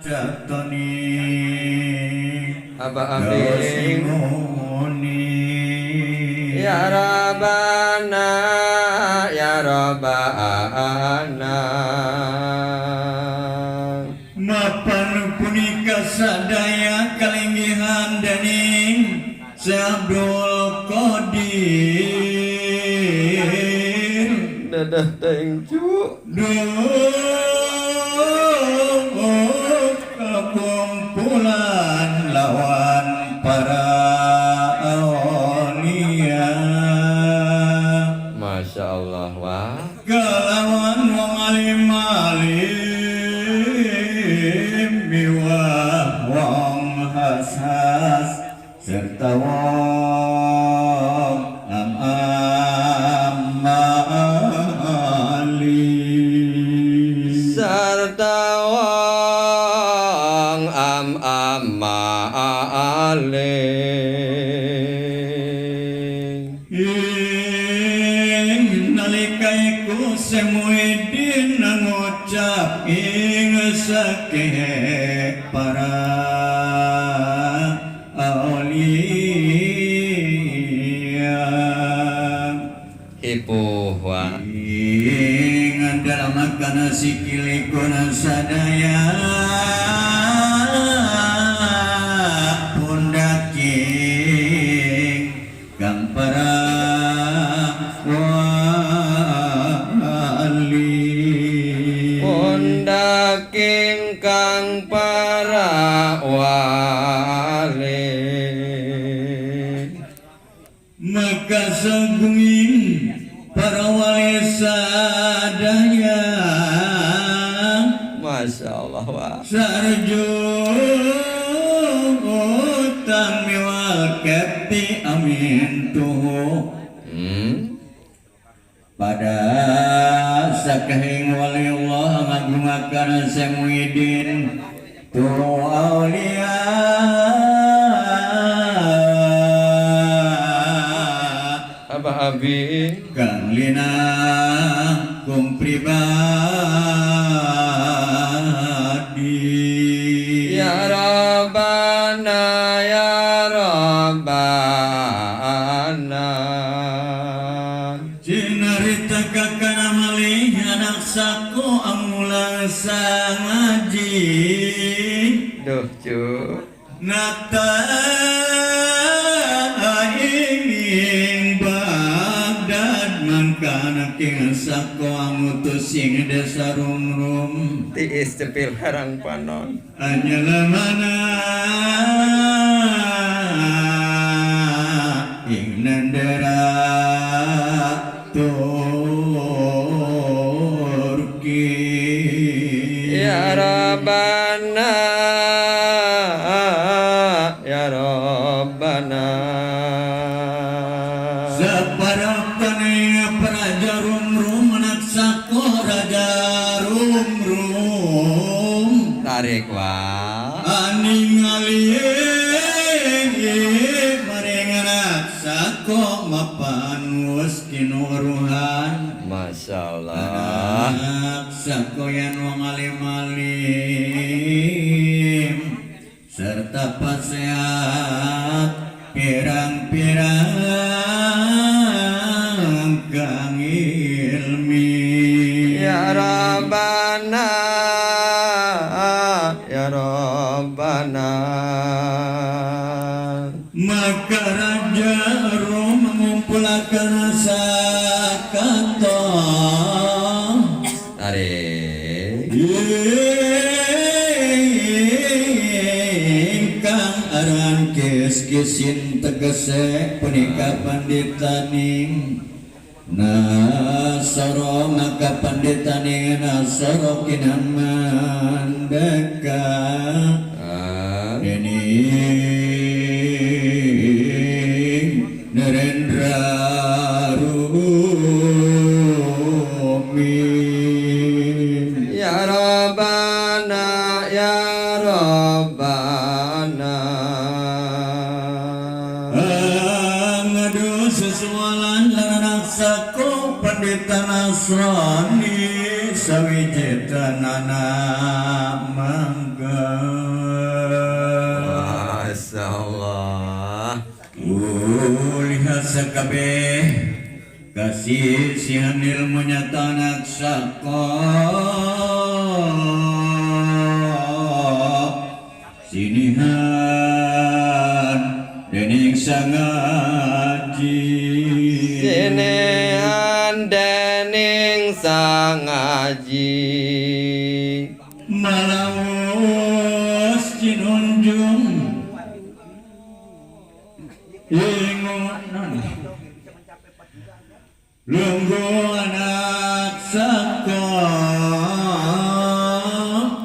Jatoni Abah Abing. Dosingoni. Ya Rabbana, ya Rabbana. Mapan punika sadaya kalinggihan dening Syekh Abdul Qadir. Dadah teuing, cu. Duh, kumpulan lawan para aulia. Masya Allah, wah. Kalawan wong alim alim miwah wong hasas serta wong am amali. Serta wong am amale. Ing nalika iku Syekh Muhyiddin ngucap ing sakehe para aulia. Ipuh, wah. Ing dalem kana sikilikun sadaya pundaking kang para wali. Pundaking kang para wali. Maka sagungin para wali sadaya. Masya Allah, wah. Sarjo miwal keti amin tuhu pada sakahing waliullah ngagungakan Syekh Muhyiddin tu aulia. Abah Abi. Kang lina kum pribadi. Ya Rabbana, ya Rabbana. Cinarita kakana malih anak sako amulang sangaji. Duh, cu. Nata ing Baghdad mangkana king sako angutus ing desa Rum-Rum. Tiis cepil herang panon. Anyalamana ing nendera Turki. Ya Rabbana, ya Rabbana. Saparapane praja Rum-Rum anak sako raja Rum-Rum. Tarik, wah. Aningali maring anak sako mapan wis kinuruhan. Masya Allah. Anak sako yen wong alim alim serta pasehat pirang-pirang kang ilmi. Ya Rabbana, ya Rabbana. Maka Raja Rom mengumpulkan sakato. Tarik. Ingkang aran kis-kisin tegese punika panditaning Nasoro, maka panditaning Nasoro kinan mandeka dening Narendra Rumi. Ya Rabbana, ya Rabbana. Ngadu sesualan lan sako pendeta Nasrani sawijitan anak mangga. Masyaallah. Uliha sakabeh kasisihan ilmu nyata anak saka sinihan dening sangaji. Sinehan dening sangaji. Malaos cinunjung ingu lungguh anak saka.